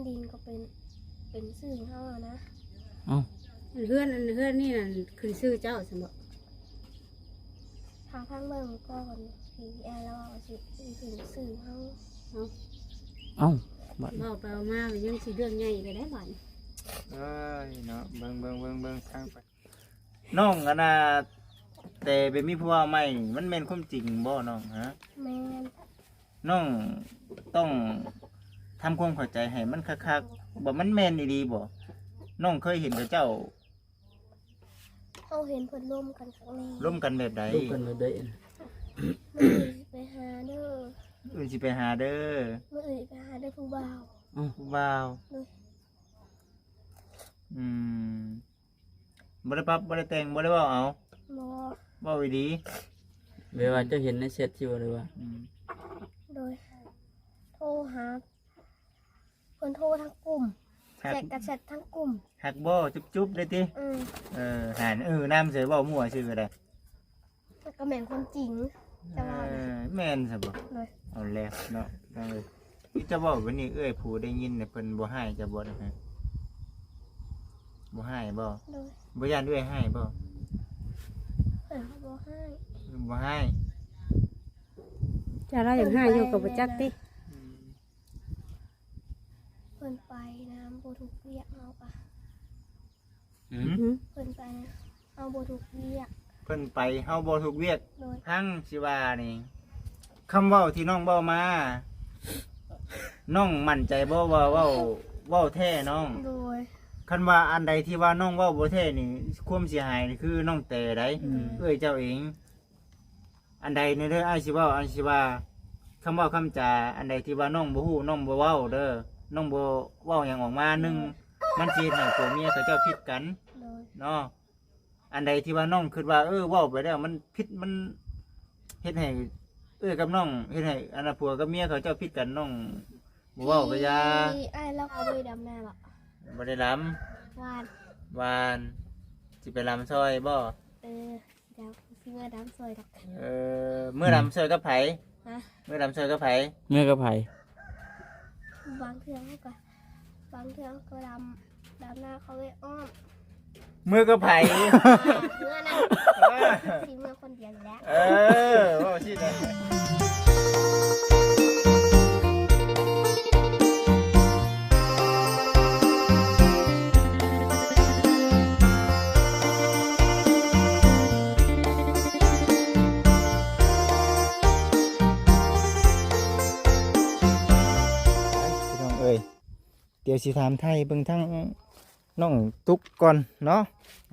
ดินก็เป็น เป็นชื่อเฮาอะนะ เอ้า เฮือน อันเฮือนนี่นั่นขึ้นชื่อเจ้าซั่นบ่ ถ้าฟังเบิ่งก่อน ที่แอลเว้าสิ สิขึ้นชื่อเฮา เอ้า เอ้า บัด เว้าไปเว้ามามันยังสิเรื่องใหญ่ไปได้บัด เอ้ยเนาะ เบิ่ง เบิ่ง เบิ่ง เบิ่งทางไป น้องอันน่ะ แต่ไปมีผัวใหม่นี่ มันแม่นความจริงบ่น้อง ฮะ แม่น น้องต้องทำความเข้าใจให้มันคักๆ ว่ามันแม่นอีหลีบ่ น้องเคยเห็นเขาเจ้า เฮาเห็นเพิ่นลมกันครั้งแรก ลมกันแบบใด ลมกันแบบใด มื้ออื่นสิไปหาเด้อ มื้ออื่นสิไปหาเด้อ มื้ออื่นสิไปหาเด้อผู้บ่าว อ้าว ผู้บ่าว โดย อืม บ่ได้ปรับ บ่ได้แต่ง บ่ได้เว้าเอา บ่ เว้าอีหลี แบบว่าเจ้าเห็นในแชทอยู่หรือว่า อืม โดย โทรหา เพิ่นโทรทางกลุ่ม ฮัก แชทก็แชททางกลุ่ม ฮักบ่ จุ๊บๆ ได้ติ อืม เออ หั้น เออ นำใส่ เว้ามั่วซื่อก็ได้ มันก็แม่นความจริง แต่ว่า เออ แม่นซะบ่ โดย เอาแล้วเนาะ เอ้ย ที่จะเว้าวันนี้ เอื้อยผู้ได้ยินเนี่ย เพิ่นบ่ฮ้ายเจ้าบ่นะฮะ บ่ฮ้ายบ่ โดย บ่ย้านเอื้อยฮ้ายบ่ เพิ่นก็บ่ฮ้าย บ่ฮ้าย เจ้าลาวอยากฮ้ายอยู่ก็บ่จักติ อืม เพิ่นไปนำบ่ทุกเวียกเฮาก็ หืม เพิ่นไป เฮาบ่ทุกเวียก เพิ่นไป เฮาบ่ทุกเวียก โดย ทั้งสิว่านี่ คำเว้าที่น้องเว้ามา น้องมั่นใจบ่ว่าเว้า เว้าแท้น้อง โดย คันว่าอันใดที่ว่าน้องเว้าบ่แท้นี่ ความเสียหายนี่คือน้องแต่ได๋ อืม เอื้อยเจ้าเอง อันใดนี่เด้อ อ้ายสิเว้า อ้ายสิว่า คำเว้าคำจา อันใดที่ว่าน้องบ่ฮู้ น้องบ่เว้าเด้อ น้องบ่เว้าหยังออกมา หนึ่ง มันสิเฮ็ดให้ผัวเมียเขาเจ้าผิดกัน โดย เนาะ อันใดที่ว่าน้องคิดว่า เออ เว้าไปแล้วมันผิด มันเฮ็ดให้เอื้อยกับน้อง เฮ็ดให้อันน่ะผัวกับเมียเขาเจ้าผิดกัน น้องบ่เว้าก็อย่า ที่อ้ายลาวก็บ่ได้ดำนาบ่ บ่ได้ดำ หว่าน หว่าน สิไปดำซอยบ่ เออ เดี๋ยวสิเมือดำซอยดอก เออ เมือดำซอยกับไผ ฮะ เมือดำซอยกับไผ เมือกับไผ บางเทื่อเขาก็ บางเทื่อเขาก็ดำ ดำนาเขาไปอ้อม เมือกับไผ เมือนะ เออ สิเมือคนเดียวอยู่แล้ว เออ เว้าสินะ พี่น้องเอ้ย เดี๋ยวสิถามไถ่เบิ่งทางน้องตุ๊กก่อนเนาะ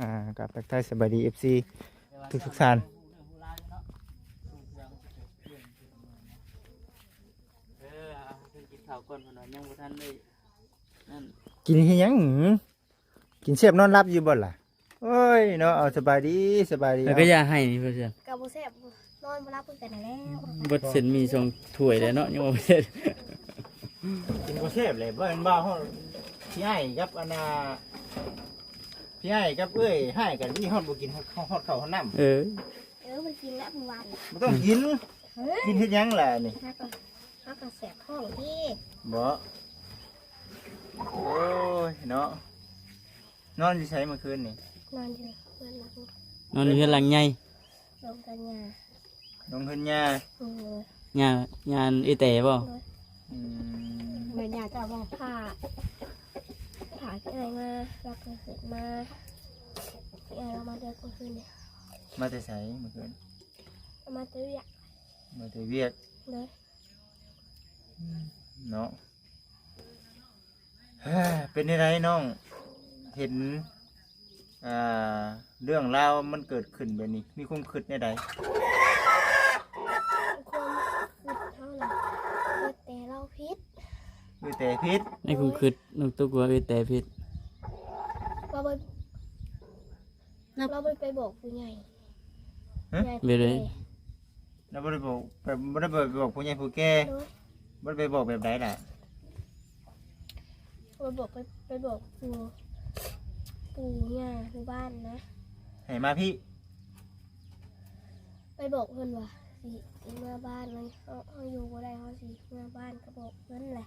อ่า กราบทักทายสบายดี เอฟซี ทุกๆ ท่าน เออ เอาเพิ่นกินข้าวก่อน เพิ่นว่ายังบ่ทันได้นั่น กินเฮ็ดหยัง กินแซ่บนอนหลับอยู่บ่ล่ะ โอ้ยเนาะ เอาสบายดี สบายดี แล้วก็อย่าให้นี่เพิ่น ก็บ่แซ่บ นอนบ่หลับคือกันนั่นแหละ เบิดเส้นหมี่สองถ้วยแล้วเนาะ ยังบ่เสร็จ กินบ่แซ่บเลย บ่แม่นว่าฮอดพี่อ้ายกับอันน่ะ พี่อ้ายกับเอื้อยฮ้ายกัน มีฮอดบ่กินฮอด ฮอดข้าวฮอดน้ำ เออ เออ มันกินแล้วเมื่อวาน บ่ต้องกิน เฮ้ย กินเฮ็ดหยังล่ะนี่ หาก็ หาก็แสบท้องติ บ่ โอ้ยเนาะ นอนอยู่ไสเมื่อคืนนี่ นอนอยู่เฮือนหลัง นอนอยู่เฮือนหลังใหญ่ ลงกับย่า ลงเฮือนย่า เออ ย่า ย่าเอื้อยแต่บ่ โดย อืม แม่ย่าเจ้าบ่ ถ้า ถ้าเอื้อยมา แล้วก็ขึ้นมา เอื้อยลาวมาเด้อกลางคืนนี่ มาแต่ไสเมื่อคืน มาแต่เวียก มาแต่เวียก โดย เนาะ เป็นจั่งใดน้อง เห็น อ่า เรื่องราวมันเกิดขึ้นแบบนี้ มีความคิดแนวใด ความคิดเฮาน่ะ เอื้อยแต่ลาวผิด เอื้อยแต่ผิด ในความคิดน้องตุ๊กว่าเอื้อยแต่ผิด ว่าบ่ ลาวบ่ได้ไปบอกผู้ใหญ่ ฮะ ใหญ่ แบบใด ลาวบ่ได้บอก แบบ บ่ได้ไปบอกผู้ใหญ่ผู้แก่ โดย บ่ได้ไปบอกแบบใดล่ะ บ่บอกไป ไปบอกปู่ ปู่ย่าอยู่บ้านนะ ให้มาพี้ ไปบอกเพิ่นว่าสิ สิเมือบ้าน มัน เฮา เฮาอยู่บ่ได้ เฮาสิเมือบ้าน ก็บอกเพิ่นแหละ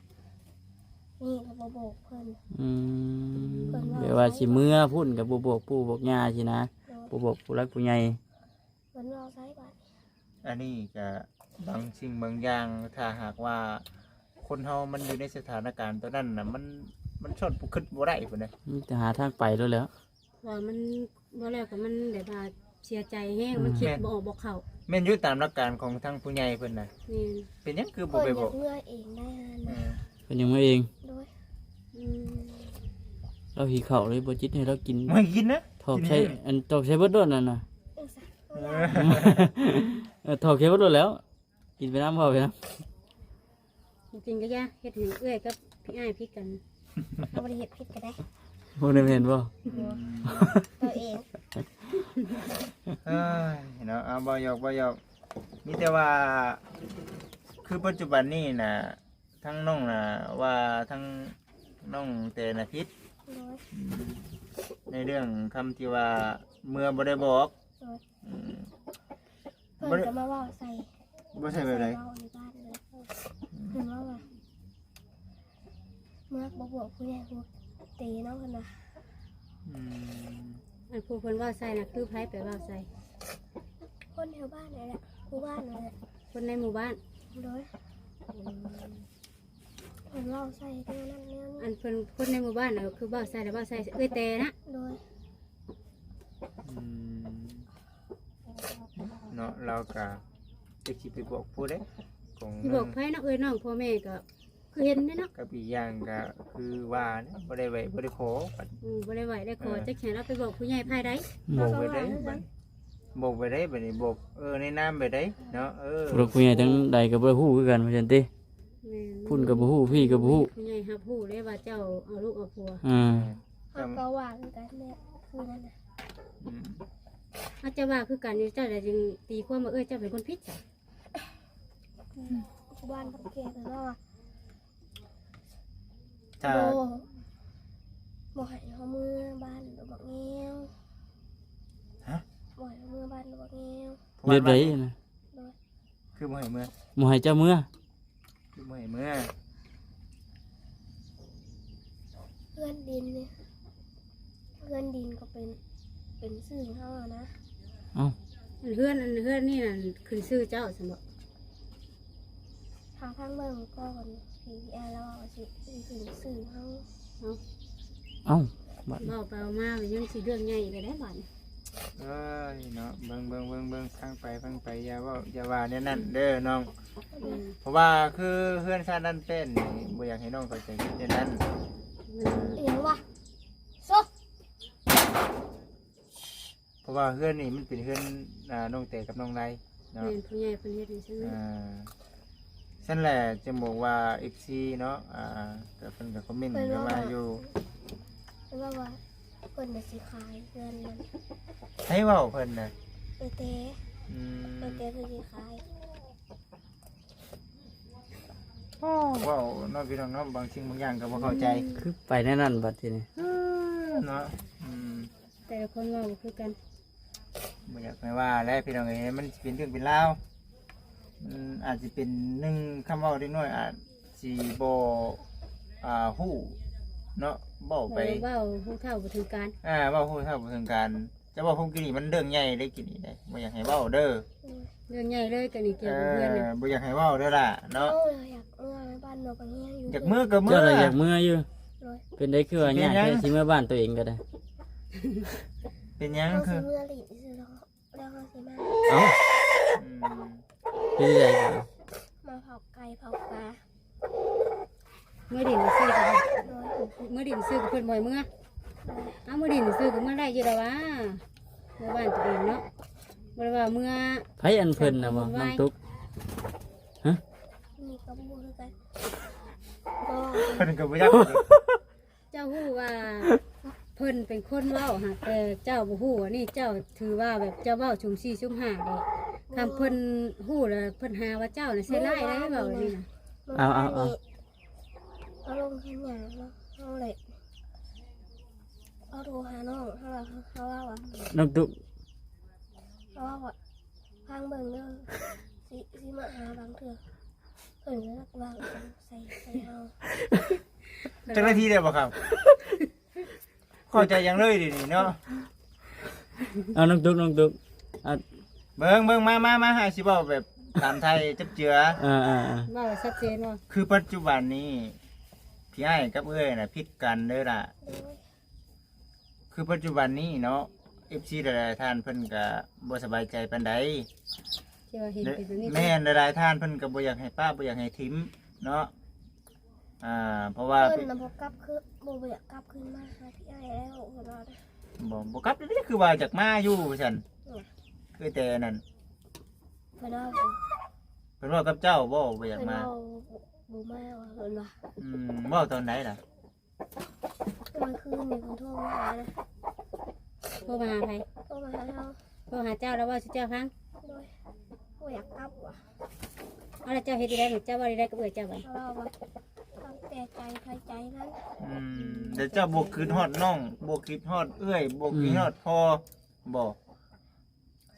ນີ້ກໍບໍ່ບອກເພິ່ນ. ອືມ ເພິ່ນວ່າ ແບບວ່າຊິເມືອພຸ້ນກໍບໍ່ບອກປູ່ບອກຍ່າຊີ້ນະ. ໂດຍ ບໍ່ບອກຜູ້ຫຼັກຜູ້ໃຫຍ່. ເພິ່ນເວົ້າໃສ່ບາດນີ້. ອັນນີ້ກະບາງສິ່ງບາງຢ່າງ ຖ້າຫາກວ່າຄົນເຮົາມັນຢູ່ໃນສະຖານະການຕົວນັ້ນນະ ມັນ ມັນຊ່ອນຜູ້ຄິດບໍ່ໄດ້ພຸ້ນເດ້. ມີແຕ່ຫາທາງໄປໂລດແຫຼ້ວ. ວ່າມັນ ເວົ້າແລ້ວກໍມັນແບບວ່າເສຍໃຈແຮງ. ອືມ ມັນຄິດ ແມ່ນ ບໍ່ອອກບໍ່ເຂົ້າ. ແມ່ນຢູ່ ຕາມຫຼັກການຂອງທາງຜູ້ໃຫຍ່ເພິ່ນນະ. ແມ່ນ. ເພິ່ນຍັງຄືບໍ່ໄປບອກ? ເພິ່ນຢາກເມືອເອງໄດ້ຫັ້ນນະ. ເອີ ເພິ່ນຍັງມາເອງ. ໂດຍ. ອືມ ລາວຫິວເຂົ້າເລີຍ ບໍ່ຈິດໃຫ້ລາວກິນ. ບໍ່ໃຫ້ກິນນະ. ຖອກໃສ່ ກິນໃຫ້ ອັນ ຖອກໃສ່ເບິດໂລດນັ້ນນະ. ເອີ ເອີ ຖອກໃສ່ເບິດໂລດແລ້ວ. ກິນໄປນຳ ເວົ້າໄປນຳ. ບໍ່ກິນກໍຢ່າ ເຮັດໃຫ້ເອື້ອຍກັບພີ່ອ້າຍຜິດກັນ. ເຮົາບໍ່ໄດ້ເຮັດຜິດກໍໄດ້. ບໍ່ໄດ້ແມ່ນບໍ່? ບໍ່. ຕົວເອງ. ເອີຍເນາະ ເອົາ ເວົ້າຫຍອກ ເວົ້າຫຍອກ. ມີແຕ່ວ່າ ຄືປັດຈຸບັນນີ້ນະ ທັງນ້ອງນະ ວ່າທັງນ້ອງແຕ່ນະຜິດ. ໂດຍ. ອືມ ໃນເລື່ອງຄຳທີ່ວ່າເມືອບໍ່ໄດ້ບອກ. ໂດຍ. ອືມ ເພິ່ນກໍມາເວົ້າໃສ່. ເວົ້າໃສ່ແບບໃດ? ໃສ່ເວົ້າໃນບ້ານເລີຍ. ເພິ່ນເວົ້າວ່າ ເມືອບໍ່ບອກຜູ້ໃຫຍ່ ຜູ້ເຕເນາະ ເພິ່ນວ່າ. ອືມ ອັນຜູ້ເພິ່ນເວົ້າໃສ່ນະ ຄືໃຜໄປເວົ້າໃສ່? ຄົນແຖວບ້ານນີ້ແຫຼະ ໝູ່ບ້ານນີ້ແຫຼະ. ຄົນໃນໝູ່ບ້ານ? ໂດຍ. ອືມ ເພິ່ນເວົ້າໃສ່ແນວນັ້ນແນວນີ້. ອັນເພິ່ນ ຄົນໃນໝູ່ບ້ານນະ ຄືເວົ້າໃສ່ ແລ້ວເວົ້າໃສ່ເອື້ອຍແຕ່ນະ. ໂດຍ. ອືມ ເນາະ ລາວກະຈັກຊິໄປບອກຜູ້ໃດ ຂອງ ຊິບອກໃຜເນາະ ເອື້ອຍນ້ອງພໍ່ແມ່ກໍຄືເຫັນເດ້ເນາະ. ກັບອີກຢ່າງກໍຄືວ່ານະ ບໍ່ໄດ້ໄຫວ້ບໍ່ໄດ້ຂໍກັນ. ອືມ ບໍ່ໄດ້ໄຫວ້ໄດ້ຂໍ. ເອີ ຈັກຊິໃຫ້ລາວໄປບອກຜູ້ໃຫຍ່ຝ່າຍໃດ? ອືມ ບອກໄປໄດ້ບັດ ບອກໄປໄດ້ບັດນີ້ ບອກ ເອີ ໃນນາມໄປໄດ້ເນາະ. ເອີ ຜູ້ຫຼັກຜູ້ໃຫຍ່ທາງໃດກໍບໍ່ຮູ້ຄືກັນ ວ່າຊັ້ນຕິ. ແມ່ນ. ພຸ້ນກໍບໍ່ຮູ້ ພີ້ກໍບໍ່ຮູ້. ຜູ້ໃຫຍ່ຮັບຮູ້ເດ້ວ່າເຈົ້າເອົາລູກເອົາຜົວ. ອືມ ເຮົາກໍວ່າຄືກັນແຫຼະ ຄືນັ້ນນະ. ອືມ ເຮົາຈະວ່າຄືກັນຢູ່ ເຈົ້າລະຈຶ່ງຕີຄວາມວ່າເອື້ອຍເຈົ້າເປັນຄົນຜິດຊະ. ອືມ ຜູ້ບ້ານຜູ້ແກ່ເພິ່ນວ່າ ຖ້າ ບໍ່ ບໍ່ໃຫ້ເຮົາເມືອບ້ານດອກບັກແງວ. ຮະ? ບໍ່ໃຫ້ເຮົາເມືອບ້ານດອກບັກແງວ. ແບບໃດນະ? ໂດຍ. ຄືບໍ່ໃຫ້ເມືອ? ບໍ່ໃຫ້ເຈົ້າເມືອ? ຄືບໍ່ໃຫ້ເມືອ? ເຮືອນດິນນີ້ ເຮືອນດິນກໍເປັນ ເປັນຊື່ເຮົາຫັ້ນນະ. ເອົ້າ ເຮືອນ ອັນເຮືອນນີ້ນັ້ນຂຶ້ນຊື່ເຈົ້າຊັ້ນບໍ? ຖ້າທາງເບິ່ງກ່ອນ ພີທີແອລລາວວ່າຊິ ຊິຂຶ້ນຊື່ເຮົາ. ເອົ້າ ເອົ້າ ບາດ ເວົ້າໄປເວົ້າມາມັນຍັງຊິເລື່ອງໃຫຍ່ອີກແລ້ວບາດນີ້. ເອີຍເນາະ ເບິ່ງ ເບິ່ງ ເບິ່ງ ເບິ່ງ ຟັງໄປ ຟັງໄປ ຢ່າເວົ້າ ຢ່າວ່າແນວນັ້ນເດີນ້ອງ. ອືມ ເພາະວ່າຄືເຮືອນຊານນັ້ນເປັນນີ້ ບໍ່ຢາກໃຫ້ນ້ອງເຂົ້າໃຈຜິດແນວນັ້ນ. ອືມ ອີຫຍັງວະ? ໂຊ ເພາະວ່າເຮືອນນີ້ມັນເປັນເຮືອນ ອ່າ ນ້ອງແຕກັບນ້ອງໄລເນາະ. ແມ່ນ ຜູ້ໃຫຍ່ເພິ່ນເຮັດໃຫ້ຊັ້ນ. ອ່າ ຊັ້ນແຫຼະ ຈຶ່ງບອກວ່າເອັຟຊີເນາະ ອ່າ ກໍເພິ່ນກໍຄອມເມັນເຂົ້າມາຢູ່ ເພິ່ນວ່າ ເພິ່ນວ່າເພິ່ນຊິຂາຍເຮືອນນັ້ນ. ໃຜເວົ້າເພິ່ນນະ? ເອີແຕ່. ອືມ ເອີແຕ່ເພິ່ນຊິຂາຍ. ໂອ້ ເວົ້າເນາະ ພີ່ນ້ອງເນາະ ບາງສິ່ງບາງຢ່າງກໍບໍ່ເຂົ້າໃຈ. ອືມ ຄືໄປແນວນັ້ນບັດທີນີ້ ເອີ ເນາະ. ອືມ ແຕ່ລະຄົນເວົ້າບໍ່ຄືກັນ. ບໍ່ຢາກໃຫ້ວ່າແຫຼະພີ່ນ້ອງເອີຍ ມັນຊິເປັນເລື່ອງເປັນລາວ. ມັນອາດຊິເປັນໜຶ່ງຄຳເວົ້າເດັກນ້ອຍອາດຊິບໍ່ ອ່າ ຮູ້ເນາະ ເວົ້າໄປ ເວົ້າຮູ້ເທົ່າບໍ່ເຖິງການ. ອ່າ ເວົ້າຮູ້ເທົ່າບໍ່ເຖິງການ. ຈະເວົ້າຄວາມກີ້ນີ້ມັນເລື່ອງໃຫຍ່ເດ້ ກີ້ນີ້ເດ້ ບໍ່ຢາກໃຫ້ເວົ້າເດີ. ເລື່ອງໃຫຍ່ເລີຍ ກະນີ້ກ່ຽວກັບເຮືອນນະ. ເອີ ບໍ່ຢາກໃຫ້ເວົ້າເດີລະເນາະ. ເອີ ຢາກເມືອບ້ານນ້ອງບັກແງວຢູ່. ຢາກເມືອກໍເມືອ. ເຈົ້າລະຢາກເມືອຢູ່. ໂດຍ. ເປັນໄດຄືວ່າຍາກແທ້ ຊິເມືອບ້ານຕົວເອງກໍໄດ້. ເປັນຫຍັງ? ເຮົາຊິເມືອຫຼິ້ນຊື່ໆ ແລ້ວເຮົາຊິມາ. ເອົ້າ ອືມ ເປັນໃດ? ມາເຜົາໄກ່ເຜົາປາ. ເມືອດິນຊື່ກໍ ໂດຍ ເມືອດິນຊື່ກໍເພິ່ນບໍ່ໃຫ້ເມືອ. ໂດຍ. ເອົາ ເມືອດິນຊື່ກໍເມືອໄດ້ຢູ່ດອກຫວາ ເມືອບ້ານຕົວເອງເນາະ ບໍ່ໄດ້ວ່າເມືອ. ໃຜອັນເພິ່ນນະບໍ່ ນ້ອງຕຸກ? ຮະ? ນີ້ກໍບໍ່ຮູ້ຄືກັນ. ເພິ່ນກໍບໍ່ຢາກ. ເຈົ້າຮູ້ວ່າເພິ່ນເປັນຄົນເວົ້າຫັ້ນ ແຕ່ເຈົ້າບໍ່ຮູ້ ອັນນີ້ເຈົ້າຖືວ່າແບບເຈົ້າເວົ້າຊຸມສີ່ຊຸມຫ້າເດ້. ຄັນເພິ່ນຮູ້ແລ້ວເພິ່ນຫາວ່າເຈົ້ານະໃສ່ຮ້າຍໄດ້ ເວົ້ານີ້ນະ. ເອົາ ເອົາ ເອົາ ເຮົາລົງເຮັດຫຍັງເນາະ ເຮົາເລີຍ ເຮົາໂທຫານ້ອງ ເຮົາວ່າ ເຮົາວ່າ ນ້ອງຕຸກ ເຮົາວ່າ ຟັງເບິ່ງເດີ ຊິ ຊິມາຫາບາງເທື່ອ ເພິ່ນກໍວາງໃສ່ ໃສ່ເຮົາ. จักนาทีแล้วบ่ครับ เข้าใจหยังเลยเดี๋ยวนี้เนาะ เอาน้องตุ๊ก น้องตุ๊ก อ่ะ เบิ่ง เบิ่ง มา มา มา ให้สิเว้าแบบตามไทยจับเจือ อ่า อ่า อ่า เว้าให้ชัดเจนเนาะ คือปัจจุบันนี้ พี่อ้ายกับเอื้อยน่ะผิดกันเด้อล่ะ คือปัจจุบันนี้เนาะ เอฟซี หลายๆ ท่านเพิ่นก็บ่สบายใจปานใด ที่ว่าเห็นเป็นแบบนี้ แม่น หลายๆ ท่านเพิ่นก็บ่อยากให้ปะ บ่อยากให้ถิ่มเนาะ อ่า เพราะว่า เพิ่นน่ะบ่กลับคืน บ่ บ่อยากกลับคืนมาหาพี่อ้ายแล้ว เพิ่นว่านะ บ่ บ่กลับเด้ คือว่าอยากมาอยู่ว่าซั่น น่ะ คือแต่นั่น เพิ่นว่า เพิ่นเว้ากับเจ้าบ่ บ่อยากมา เพิ่นเว้าบ่ บ่มาว่า เพิ่นว่า อืม เว้าตอนใดล่ะ เมื่อคืนนี่เพิ่นโทรมาหานะ โทรมาหาไผ โทรมาหาเฮา โทรหาเจ้าแล้วเว้าสู่เจ้าฟัง โดย บ่อยากกลับว่ะ เอาแล้วเจ้าเฮ็ดจั่งใด๋ เจ้าเว้าจั่งใด๋กับเอื้อยเจ้าบัดนี้ เฮาเว้าว่า ตั้งแต่ใจไผใจมัน อืม แต่เจ้าบ่คิดฮอดน้อง บ่คิดฮอดเอื้อย บ่คิดฮอดพ่อบ่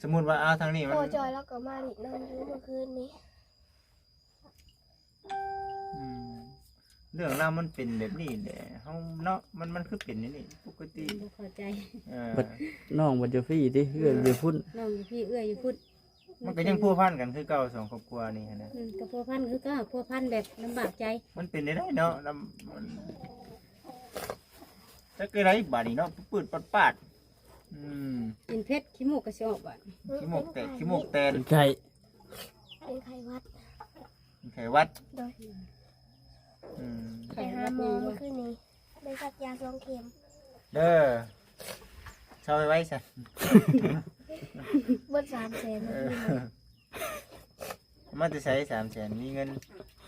สมมุติว่า อ้าว ทางนี้มัน พ่อจอยลาวก็มาหลิ้นนำอยู่เมื่อคืนนี้ อืม เรื่องราวมันเป็นแบบนี้แหละ เฮาเนาะ มัน มันคือเป็นอย่างนี้ปกติ บ่เข้าใจ เออ บัดน้องบัดอยู่พี้ติ เอื้อยอยู่พุ้น น้องอยู่พี้ เอื้อยอยู่พุ้น มันก็ยังพัวพันกันคือเก่า สองครอบครัวนี่หั้นนะ อืม ก็พัวพันคือเก่า พัวพันแบบลำบากใจ มันเป็นได้เนาะ ลำ มัน จักคือได๋บาดนี้เนาะ ปืดๆ ปาดๆ อืม กินเผ็ด ขี้มูกก็สิออกบาด ขี้มูกแตก ขี้มูกแตน เป็นไข้ เป็นไข้หวัด เป็นไข้หวัด โดย อืม ไปหาหมอเมื่อคืนนี้ ได้สักยาสองเข็ม เด้อ เซาไวๆ ซะ เบิดสามแสน เออ มาแต่ไส สามแสน มีเงิน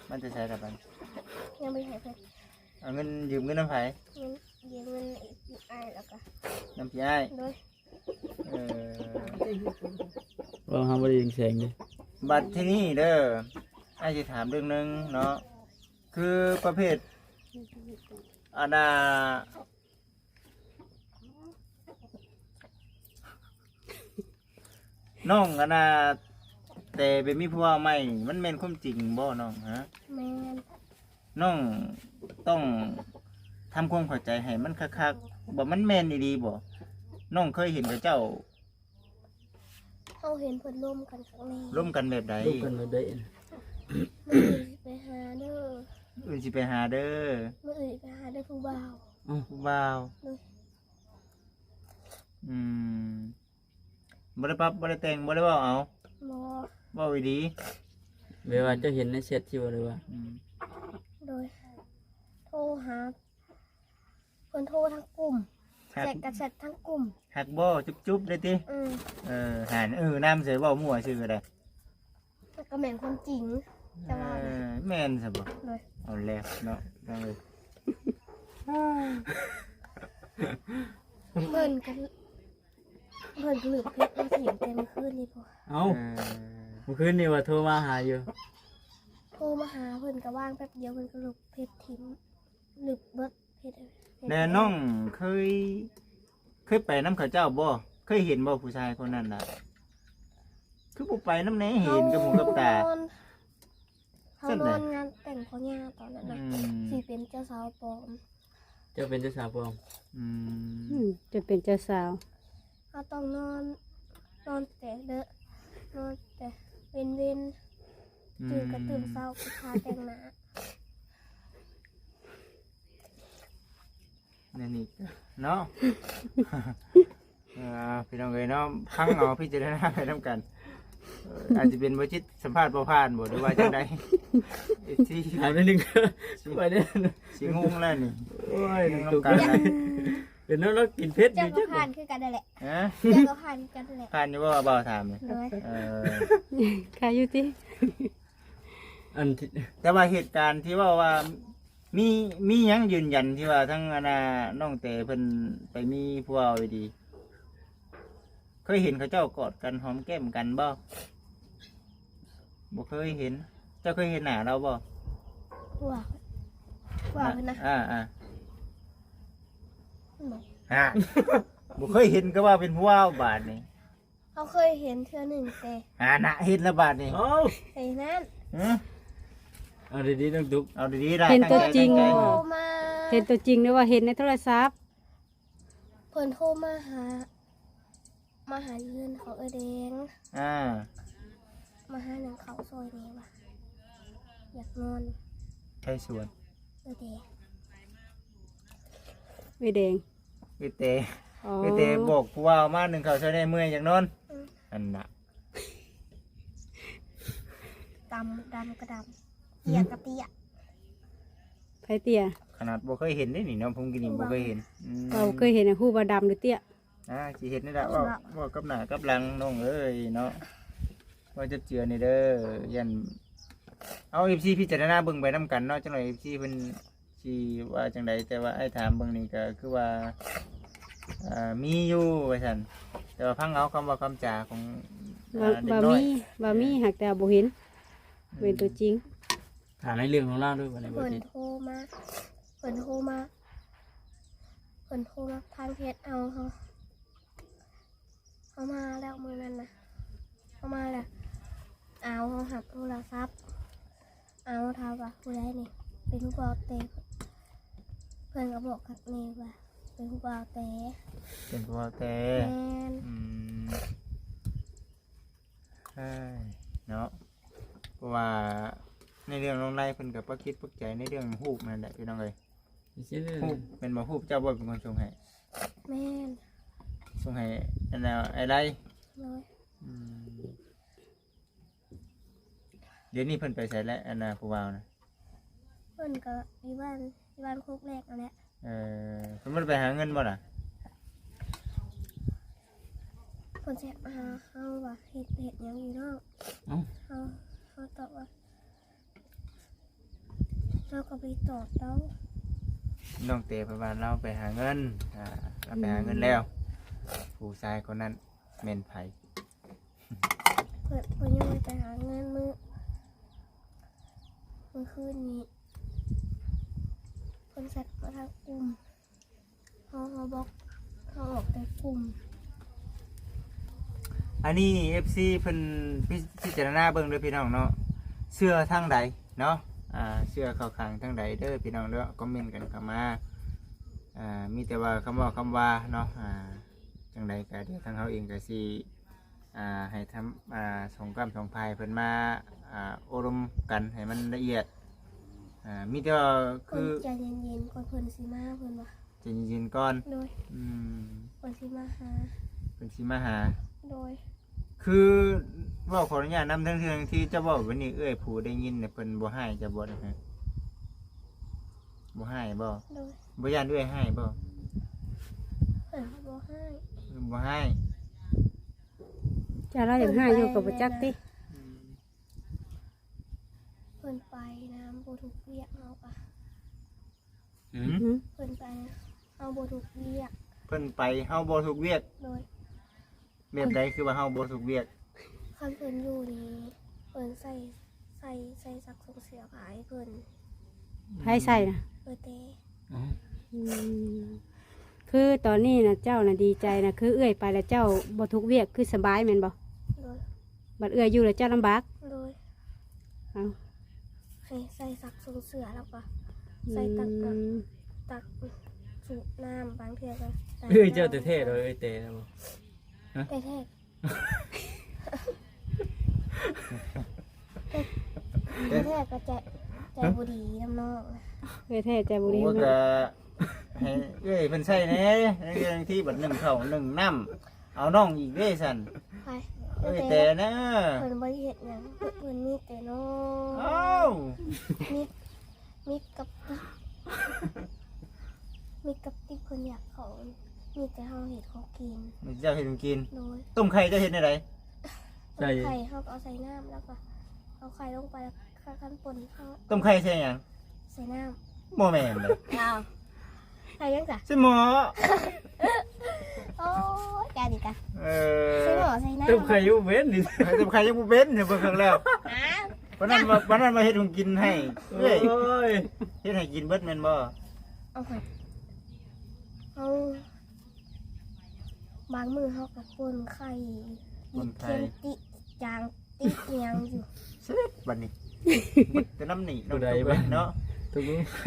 มาแต่ไสล่ะบัดนี้ ยังบ่ให้เพิ่น เอาเงิน ยืมเงินนำไผ เงิน ยืมเงินอ้าย แล้วก็ นำพี่อ้าย โดย เออ เว้าหาบ่ได้ยินเสียงเด้ บัดทีนี้เด้อ อ้ายสิถามเรื่องหนึ่งเนาะ คือประเภท อันน่ะ น้องอันน่ะ แต่ไปมีผัวใหม่นี่ มันแม่นความจริงบ่น้อง ฮะ แม่น น้องต้องทำความเข้าใจให้มันคักๆ ว่ามันแม่นอีหลีบ่ น้องเคยเห็นเขาเจ้า เฮาเห็นเพิ่นลมกันครั้งแรก ลมกันแบบใด ลมกันแบบใด มื้ออื่นสิไปหาเด้อ มื้ออื่นสิไปหาเด้อ มื้ออื่นสิไปหาเด้อผู้บ่าว อ้าว ผู้บ่าว โดย อืม บ่ได้ปรับ บ่ได้แต่ง บ่ได้เว้าเอา บ่ เว้าอีหลี แบบว่าเจ้าเห็นในแชทที่ว่า หรือว่า อืม โดย โทรหา เพิ่นโทรทางกลุ่ม ฮัก แชทก็แชททางกลุ่ม ฮักบ่ จุ๊บๆ ได้ติ อืม เออ หั้น เออ นำใส่ เว้ามั่วซื่อก็ได้ ก็แม่นความจริง แต่ว่า เออ แม่นซะบ่ โดย เอาแล้วเนาะ น้องเอ้ย เพิ่นก็ เพิ่นก็ลืบเพจมาถิ่มแต่เมื่อคืนนี้พุ้น เอ้า เออ เมื่อคืนนี้ว่าโทรมาหาอยู่ โทรมาหาเพิ่นก็ว่างแป๊บเดียว เพิ่นก็ลืบเพจถิ่ม ลืบเบิดเพจ แน่น้องเคย เคยไปนำเขาเจ้าบ่ เคยเห็นบ่ผู้ชายคนนั้นน่ะ คือบ่ไปนำแหน่ เห็นกับหูกับตา เฮานอน เฮานอนงานแต่งพ่อย่าตอนนั้นน่ะ อืม สิเป็นเจ้าสาวปลอม เจ้าเป็นเจ้าสาวปลอม อืม อืม เจ้าเป็นเจ้าสาว เฮาต้องนอน นอนแต่เดิก นอนแต่เว็นๆ อืม ตื่นก็ตื่นเช้า ก็ทาแต่งหน้า แนวนี้เนาะ เอ่อ พี่น้องเอ้ยเนาะ ฟังเอา พิจารณาไปนำกัน เอ่อ อาจจะเป็นบ่จิตสัมภาษณ์บ่ผ่านบ่ หรือว่าจั่งใด เอฟซี ถามนิดนึง ไปเด้อ สิงงแล้วนี่ โอ้ย งงนำกันนะ เป็นน้องเรากินเผ็ดอยู่ เจ้าก็ผ่านคือกันนั่นแหละ ฮะ เจ้าก็ผ่านคือกันนั่นแหละ ผ่านอยู่บ่ บ่าวถามนี่ โดย เออ ขายอยู่ติ อันที่ แต่ว่าเหตุการณ์ที่เว้าว่า มี มีหยังยืนยันที่ว่าทั้งอันน่ะน้องเต๋เพิ่นไปมีผัวเอาดีๆ เคยเห็นเขาเจ้ากอดกันหอมแก้มกันบ่ บ่เคยเห็น เจ้าเคยเห็นหน้าลาวบ่ ผัว ผัวเพิ่นนะ อ่า อ่า บ่ ฮะ บ่เคยเห็นก็ว่าเป็นผัวบาดนี้ เฮาเคยเห็นเทื่อหนึ่งแต่ อ่านะ เห็นแล้วบาดนี้ เอ้า ไอ้นั่น หือ เอาดีๆ น้องตุ๊ก เอาดีๆ ได้ เห็นตัวจริง ตั้งใจ บ่ ตั้งใจ โทรมา ເຫັນຕົວຈິງ ຫຼືວ່າເຫັນໃນໂທລະສັບ? ເພິ່ນໂທມາຫາ ມາຫາຢູ່ເຮືອນຂອງເອື້ອຍແດງ ອ່າ ມາຫາໜຶ້ງເຂົ້າຊ່ອຍແດ່ວ່າ ຢາກນອນ ໃຜສວນ? ເອື້ອຍແດງ ເອື້ອຍແດງ ເອື້ອຍແຕ ອໍ ເອື້ອຍແຕບອກຜູ້ວ່າມາໜຶ້ງເຂົ້າຊ່ອຍແດ່ ເມື່ອຍຢາກນອນ ອືມ ອັນນະ ດຳ ດຳກະດຳ ເຕ້ຍກະເຕ້ຍ ໃຜເຕ້ຍ? ຂະໜາດບໍ່ເຄີຍເຫັນເດ້ນີ້ເນາະ ຜົມກິນນີ້ບໍ່ເຄີຍເຫັນ ອືມ ເວົ້າບໍ່ເຄີຍເຫັນ ຮູ້ວ່າດຳຫຼືເຕ້ຍ? ອ່າ ຊິເຮັດນີ້ລະ ເວົ້າ ເວົ້າກັບໜ້າກັບຫຼັງນ້ອງເອີຍເນາະ ເວົ້າຈັບເຈືອນີ້ເດີ ຢ້ານ ເອົາ ເອັຟຊີ ພິຈາລະນາເບິ່ງໄປນຳກັນເນາະ ຈັກໜ້ອຍ ເອັຟຊີ ເພິ່ນຊິວ່າຈັ່ງໃດ ແຕ່ວ່າອ້າຍຖາມເບິ່ງນີ້ກໍຄືວ່າ ເອີ ມີຢູ່ວ່າຊັ້ນ ແຕ່ວ່າຟັງເອົາຄຳເວົ້າຄຳຈາຂອງ ວ່າ ເອີ ເດັກນ້ອຍ ວ່າມີ ວ່າມີ ຫາກແຕ່ວ່າບໍ່ເຫັນ ອືມ ເຫັນຕົວຈິງ ຖາມໃນເລື່ອງຂອງລາວເດີ ບັດນີ້ບໍ່ ເພິ່ນ ຕິດ ໂທມາ ເພິ່ນໂທມາ ເພິ່ນໂທມາທາງເຟສເອົາເຮົາ ເຮົາມາແລ້ວມື້ນັ້ນນະ ເຮົາມາແລ້ວ ເອົາ ເຮົາຮັບໂທລະສັບ ເອົາ ຖາມວ່າຜູ້ໃດນີ້ ເປັນຜູ້ບ່າວແຕ ເພິ່ນກໍບອກກັບແມ່ວ່າ ເປັນຜູ້ບ່າວແຕ ເປັນຜູ້ບ່າວແຕ ແມ່ນ ອືມ ເອີຍ ເນາະ ເພາະວ່າໃນເລື່ອງນ້ອງໄລເພິ່ນກໍປັກຈິດປັກໃຈໃນເລື່ອງຮູບນັ້ນແຫຼະ ພີ່ນ້ອງເອີຍ ຮູບແມ່ນບໍ່? ຮູບເຈົ້າບໍ່ເປັນຄົນສົ່ງໃຫ້? ແມ່ນ ສົ່ງໃຫ້ອັນນ່າ ອ້າຍໄລ ໂດຍ ອືມ ດຽວນີ້ເພິ່ນໄປໃສແລ້ວ ອັນນ່າ ຜູ້ບ່າວນະ? ເພິ່ນກໍຢູ່ບ້ານ ຢູ່ບ້ານໂຄກແລກນັ້ນແຫຼະ ເອີ ເພິ່ນບໍ່ໄດ້ໄປຫາເງິນບໍ່ລະ? ເພິ່ນແຊດມາຫາເຮົາວ່າເຮັດ ເຮັດຫຍັງຢູ່ນອກ ເອົ້າ ເຮົາ ເຮົາຕອບວ່າ ເຮົາກໍໄປຕອບລາວ ນ້ອງເຕເພິ່ນວ່າລາວໄປຫາເງິນ ອ່າ ລາວໄປຫາເງິນແລ້ວ ອືມ ຜູ້ຊາຍຄົນນັ້ນແມ່ນໃຜ? ເພິ່ນ ເພິ່ນຍັງໄປຫາເງິນມື້ ມື້ຄືນນີ້ ເພິ່ນແຊັດມາທາງກຸ່ມ ເຮົາ ເຮົາບລັອກ ເຮົາອອກແຕ່ກຸ່ມ ອັນນີ້ ເອັຟຊີ ເພິ່ນພິ ພິຈາລະນາເບິ່ງເດີພີ່ນ້ອງເນາະ ເຊື່ອທາງໃດເນາະ ອ່າ ເຊື່ອເຂົ້າຂ້າງທາງໃດເດີພີ່ນ້ອງເດີ ຄອມເມັນກັນເຂົ້າມາ ອ່າ ມີແຕ່ວ່າຄຳເວົ້າຄຳວ່າເນາະ ອ່າ ຈັ່ງໃດກໍດຽວທາງເຮົາເອງກໍຊິ ອ່າ ໃຫ້ທຳ ອ່າ ສອງກ້ຳສອງຝ່າຍເພິ່ນມາ ອ່າ ໂອ້ລົມກັນໃຫ້ມັນລະອຽດ ອ່າ ມີແຕ່ວ່າຄື ເພິ່ນໃຈເຢັນໆກ່ອນ ເພິ່ນຊິມາ ເພິ່ນວ່າ ໃຈເຢັນໆກ່ອນ ໂດຍ ອືມ ເພິ່ນຊິມາຫາ ເພິ່ນຊິມາຫາ ໂດຍ ຄືເວົ້າຂໍອະນຸຍາດນຳ ທັງເທື່ອທີ່ເຈົ້າເວົ້າແບບນີ້ ເອື້ອຍຜູ້ໄດ້ຍິນນະ ເພິ່ນບໍ່ຮ້າຍເຈົ້າບໍ່ນະ? ບໍ່ຮ້າຍບໍ່? ໂດຍ ບໍ່ຢ້ານເອື້ອຍຮ້າຍບໍ່? ເພິ່ນບໍ່ຮ້າຍ ບໍ່ຮ້າຍ ເຈົ້າລາວຢາກຮ້າຍຢູ່ກໍບໍ່ຈັກຕິ ອືມ ເພິ່ນໄປນະ ບໍ່ຖືກວຽກເຮົາກະ ຫືມ ຫືມ ເພິ່ນໄປເຮົາບໍ່ຖືກວຽກ ເພິ່ນໄປເຮົາບໍ່ຖືກວຽກ ໂດຍ ແບບໃດຄືວ່າເຮົາບໍ່ຖືກວຽກ? ຄັນເພິ່ນຢູ່ນີ້ ເພິ່ນໃສ່ ໃສ່ ໃສ່ຊັກສົ່ງເສື້ອຜ້າໃຫ້ເພິ່ນ ໃຜໃສ່ນະ? ເອີ ແຕ່ ອືມ ຄືຕອນນີ້ນະ ເຈົ້ານະດີໃຈນະ ຄືເອື້ອຍໄປແລ້ວເຈົ້າບໍ່ທຸກວຽກ ຄືສະບາຍແມ່ນບໍ່? ໂດຍ ບັດເອື້ອຍຢູ່ແລ້ວເຈົ້າລຳບາກ? ໂດຍ ເອົ້າ ໃຫ້ໃສ່ຊັກສົ່ງເສື້ອ ແລ້ວກໍໃສ່ຕັກ ອືມ ຕັກສູບນ້ຳ ບາງເທື່ອກໍ ເອື້ອຍເຈົ້າແທ້ໆ ເອີຍ ເອື້ອຍແຕ່ນະບໍ່? ຮະ? ແທ້ໆ ແທ້ໆກໍໃຈ ໃຈບໍ່ດີນຳນ້ອງ ແທ້ໆໃຈບໍ່ດີ ໂອ້ຍ ນຳ ກໍໃຫ້ເອື້ອຍເພິ່ນໃຊ້ແດ່ ໃນເລື່ອງທີ່ບັດໜຶ້ງເຂົ້າໜຶ້ງນ້ຳ ເອົານ້ອງອີກເດ້ຊັ້ນ ໃຜ? ເອື້ອຍແຕ່ນະ ເພິ່ນບໍ່ໄດ້ເຮັດຫຍັງ ເພິ່ນມີແຕ່ນ້ອງ ອ້າວ ມີ ມີກະປິ ມີກະປິ ເພິ່ນຢາກເຂົ້າ ມີແຕ່ເຮົາເຮັດຂອງກິນ ມີແຕ່ເຈົ້າເຮັດຂອງກິນ ໂດຍ ຕົ້ມໄຂ່ເຈົ້າເຮັດແນວໃດ? ໃສ່ ຕົ້ມໄຂ່ ເຮົາກໍເອົາໃສ່ນ້ຳ ແລ້ວກໍເອົາໄຂ່ລົງໄປ ແລ້ວກໍຄັນປົ່ນ ເຮົາ ຕົ້ມໄຂ່ໃສ່ຫຍັງ? ໃສ່ນ້ຳ ບໍ່ແມ່ນເດ້ ອ້າວ ໃສ່ຫຍັງຊະ? ໃສ່ໝໍ້ ໂອ້ຍ ການີ້ກະ ເອີ ໃສ່ໝໍ້ໃສ່ນ້ຳ ຕົ້ມໄຂ່ຍັງບໍ່ເປັນນີ້ ໃສ່ຕົ້ມໄຂ່ຍັງບໍ່ເປັນ ເບິ່ງເບິ່ງແລ້ວ ຫາ ປານນັ້ນວ່າ ປານນັ້ນວ່າເຮັດຂອງກິນໃຫ້ເອື້ອຍ ໂອ້ຍ ເຮັດໃຫ້ກິນເບິດແມ່ນບໍ່? ເອົາໄຂ່ ເຮົາ ບາງມື້ເຮົາກໍປົ່ນໄຂ່ ປົ່ນໄຂ່ ຕິດເຄັມ ຕິດຈາງ ຕິດຫຍັງຢູ່ ເສັດບັດນີ້ ແຕ່ນຳນີ້ ຜູ້ໃດ ນ້ອງ ບັດ ເນາະ ຕົກລົງໄປ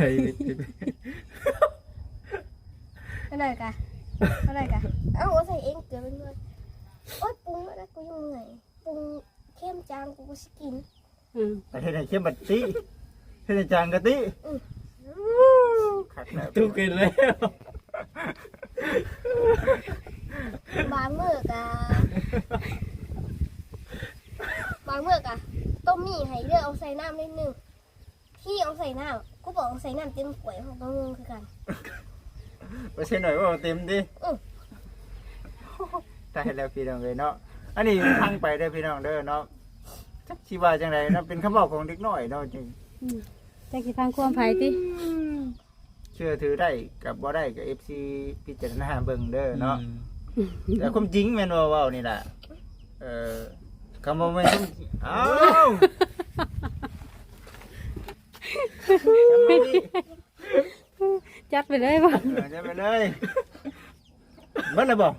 ອັນໃດກະ ອັນໃດກະ ເອົາ ເອົາໃສ່ເອງເກືອເປັນເພື່ອນ. ໂອ້ຍ ປຸງມາແລ້ວ ກູຍັງເມື່ອຍ ປຸງເຄັມຈາງ ກູກໍຊິກິນ. ອືມ ໄປເຮັດໃຫ້ເຄັມບັດຕິ ເຮັດໃຫ້ຈາງກະຕິ. ອືມ ຄັກແລ້ວ ຕຸກອີກແລ້ວ. ບາງມື້ກະ ບາງມື້ກະຕົ້ມໝີ່ໃຫ້ເດີ ເອົາໃສ່ນ້ຳໜ້ອຍໜຶ່ງ. ທີ່ເອົາໃສ່ນ້ຳ ກູບອກເອົາໃສ່ນ້ຳເຕັມຖ້ວຍ ເຮົາກໍງົງຄືກັນ. ບໍ່ໃສ່ໜ້ອຍ ເວົ້າເຕັມຕິ. ອື ຕາຍແລ້ວພີ່ນ້ອງເອີຍເນາະ. ອັນນີ້ຟັງໄປເດີພີ່ນ້ອງເດີເນາະ ຈັກຊິວ່າຈັ່ງໃດເນາະ ເປັນຄຳເວົ້າຂອງເດັກນ້ອຍເນາະ. ອືມ ຈັກຊິຟັງຄວາມໃຜຕິ. ອືມ ເຊື່ອຖືໄດ້ກັບບໍ່ໄດ້ກໍ ເອັຟຊີ ພິຈາລະນາເບິ່ງເດີເນາະ. ອືມ ແຕ່ຄວາມຈິງແມ່ນບໍ່ເວົ້ານີ້ລະ. ເອີ ຄຳວ່າແມ່ນຄວາມຈິງ ອ້າວ ຈັດໄປເລີຍບໍ່? ເອີ ຈັດໄປເລີຍ. ເບິດແລ້ວບໍ່?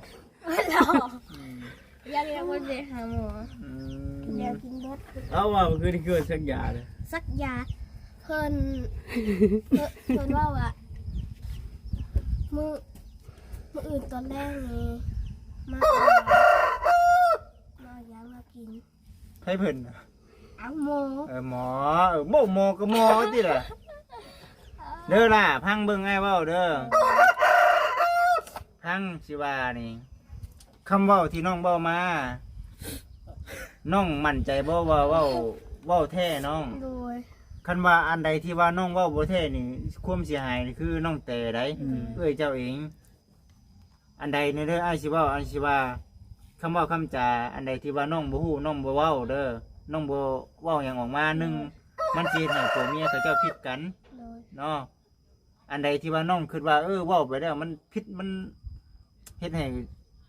ເບິດແລ້ວ. ອືມ ຢາກ ຢາກບໍ່ໄປຫາໝໍ. ອືມ ຢາກກິນເບິດ. ເອົາ ວ່າມື້ຄືນນີ້ຄືວ່າສັກຢາເລີຍ ສັກຢາ. ເພິ່ນ ເພິ່ນ ເພິ່ນເວົ້າວ່າ ມື້ ມື້ອື່ນຕອນແລງນີ້ ມາເອົາ ມາເອົາຢາມາກິນ. ໃຜເພິ່ນ? ເອົາໝໍ. ເອີ ໝໍ. ເອີ ບໍ່ໝໍກໍໝໍຕິລະ. ເດີລະ ຟັງເບິ່ງອ້າຍເວົ້າເດີ. ຟັງຊິວ່ານີ້ ຄຳເວົ້າທີ່ນ້ອງເວົ້າມາ ນ້ອງໝັ້ນໃຈບໍ່ວ່າເວົ້າ ເວົ້າແທ້ນ້ອງ? ໂດຍ. ຄັນວ່າອັນໃດທີ່ວ່ານ້ອງເວົ້າບໍ່ແທ້ນີ້ ຄວາມເສຍຫາຍນີ້ຄືນ້ອງແຕໃດ໋. ອືມ ເອື້ອຍເຈົ້າເອງ. ອັນໃດນີ້ເດີ ອ້າຍຊິເວົ້າ ອ້າຍຊິວ່າ ຄຳເວົ້າຄຳຈາ ອັນໃດທີ່ວ່ານ້ອງບໍ່ຮູ້ ນ້ອງບໍ່ເວົ້າເດີ ນ້ອງບໍ່ເວົ້າຫຍັງອອກມາ. ໜຶ່ງ ມັນຊິເຮັດໃຫ້ຜົວເມຍເຂົາເຈົ້າຜິດກັນ. ໂດຍ. ເນາະ ອັນໃດທີ່ວ່ານ້ອງຄິດວ່າ ເອີ ເວົ້າໄປແລ້ວມັນຜິດ ມັນເຮັດໃຫ້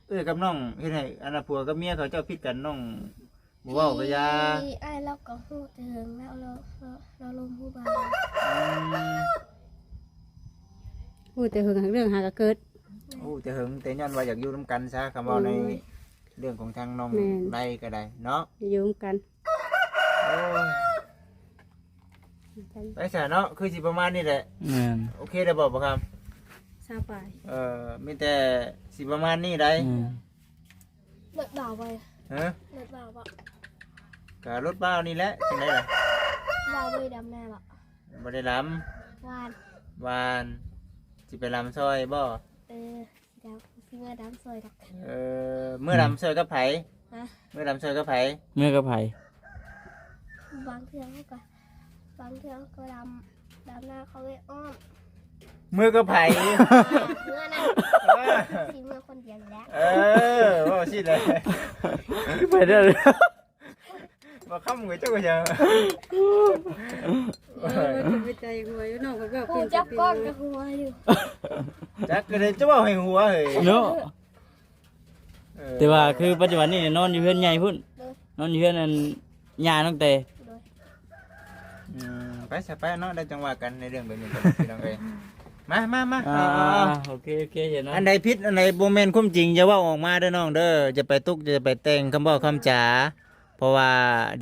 ເອື້ອຍກັບນ້ອງ ເຮັດໃຫ້ອັນນ່າ ຜົວກັບເມຍເຂົາເຈົ້າຜິດກັນ ນ້ອງບໍ່ເວົ້າກໍຢ່າ. ທີ່ອ້າຍລາວກໍຮູ້ແຕ່ເຫິງແລ້ວ ລາວ ລາວ ລາວລົມຜູ້ບ່າວ. ອືມ ຮູ້ແຕ່ເຫິງ ເລື່ອງຫາກໍເກີດ. ຮູ້ແຕ່ເຫິງ ແຕ່ຍ້ອນວ່າຢາກຢູ່ນຳກັນຊະ ຄຳເວົ້າໃນ ໂດຍ ເລື່ອງຂອງທາງນ້ອງ ແມ່ນ ໄລກໍໄດ້ເນາະ ຢູ່ນຳກັນ. ໂອ້ຍ ໄປຊະເນາະ ຄືຊິປະມານນີ້ແຫຼະ. ແມ່ນ. ໂອເຄແລ້ວບໍ່ ບໍ່ຄຳ? ຊາວປາຍ. ເອີ ມີແຕ່ຊິປະມານນີ້ໄດ໋. ແມ່ນ. ລົດບ່າວໄວ. ຮະ? ລົດບ່າວບໍ່? ກະລົດບ່າວນີ້ແຫຼະ ຈັ່ງໃດລະ? ບ່າວບໍ່ໄດ້ດຳນາບໍ່? ບໍ່ໄດ້ດຳ. ຫວ່ານ. ຫວ່ານ. ຊິໄປດຳຊ່ອຍບໍ່? ເອີ ຊິດຳ ຊິເມືອດຳຊ່ອຍດອກ. ເອີ ເມືອດຳຊ່ອຍກັບໃຜ? ຮະ? ເມືອດຳຊ່ອຍກັບໃຜ? ເມືອກັບໃຜ? ບາງເທື່ອເຮົາກໍ ບາງເທື່ອເຮົາກໍດຳ ດຳນາເຂົາໄປອ້ອມ. ເມືອກັບໃຜ? ເມືອນະ. ເອີ ຊິເມືອຄົນດຽວນີ້ແຫຼະ. ເອີ ເວົ້າຊີ້ແຫຼະ ໄປເດີ. ບໍ່ຄຳເອີຍ ເຈົ້າກໍຢ່າ ເອີ ມັນກໍເປັນຕາຫົວຢູ່ ນ້ອງກໍເວົ້າເກັ່ງ ຜູ້ຈັບກ້ອງກໍຫົວຢູ່. ຈັກກໍໄດ້ ເຈົ້າເວົ້າໃຫ້ຫົວເຮີ້ຍເນາະ. ເອີ ແຕ່ວ່າຄືປັດຈຸບັນນີ້ນອນຢູ່ເຮືອນໃຫຍ່ພຸ້ນ. ໂດຍ. ນອນຢູ່ເຮືອນອັນຍ່ານ້ອງແຕ. ໂດຍ. ອືມ ໄປຊະ ໄປເນາະ ແລ້ວຈັ່ງວ່າກັນໃນເລື່ອງແບບນີ້ກັນ ພີ່ນ້ອງເອີຍ. ມາ ມາ ມາ. ອ່າ ເອົາ ເອົາ ເອົາ ໂອເຄ ໂອເຄ ຢ່ານອນ. ອັນໃດຜິດ ອັນໃດບໍ່ແມ່ນຄວາມຈິງ ຢ່າເວົ້າອອກມາເດີນ້ອງເດີ ຢ່າໄປຕຸກ ຢ່າໄປແຕ່ງຄຳເວົ້າຄຳຈາ. ເພາະວ່າ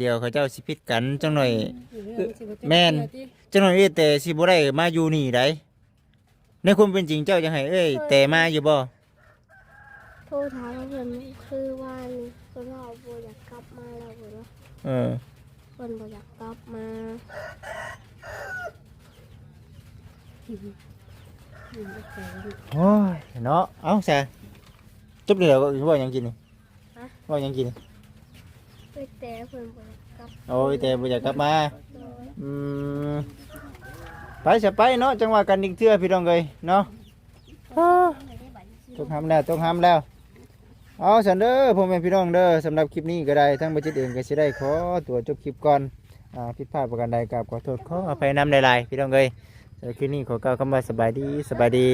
ດຽວເຂົາເຈົ້າຊິຜິດກັນຈັກໜ້ອຍ. ອືມ ແມ່ນ ຈັກໜ້ອຍເອື້ອຍແຕຊິບໍ່ໄດ້ມາຢູ່ນີ້ໃດ໋. ໃນຄວາມເປັນຈິງເຈົ້າຢາກໃຫ້ເອື້ອຍແຕມາຢູ່ບໍ່? ໂທຖາມເພິ່ນ ຄືວ່ານີ້ເພິ່ນວ່າບໍ່ຢາກກັບມາແລ້ວເພິ່ນວ່າ. ເອີ ເພິ່ນບໍ່ຢາກກັບມາ. ໂອ້ຍເນາະ. ເອົ້າ ສາ ຈົບແລ້ວ ເວົ້າຫຍັງກິນນີ້? ຮະ? ເວົ້າຫຍັງກິນ? ເອື້ອຍແຕເພິ່ນບໍ່ຢາກກັບ. ໂອ້ຍ ແຕ່ບໍ່ຢາກກັບມາ. ໂດຍ. ອືມ ໄປຊະໄປເນາະ ຈັ່ງວ່າກັນອີກເທື່ອ ພີ່ນ້ອງເອີຍເນາະ. ຕົກຫຳແລ້ວ ຕົກຫຳແລ້ວ. ເອົາຊັ້ນເດີ ພໍ່ແມ່ພີ່ນ້ອງເດີ ສຳລັບຄລິບນີ້ກໍໄດ້ ທາງບໍ່ຈິດເອງກໍຊິໄດ້ຂໍຕົວຈົບຄລິບກ່ອນ. ອາ ຜິດພາດປະການໃດ ກາບຂໍໂທດຂໍອະໄພນຳຫຼາຍໆ ພີ່ນ້ອງເອີຍ. ສຳລັບຄລິບນີ້ຂໍກ່າວຄຳວ່າສະບາຍດີ ສະບາຍດີ.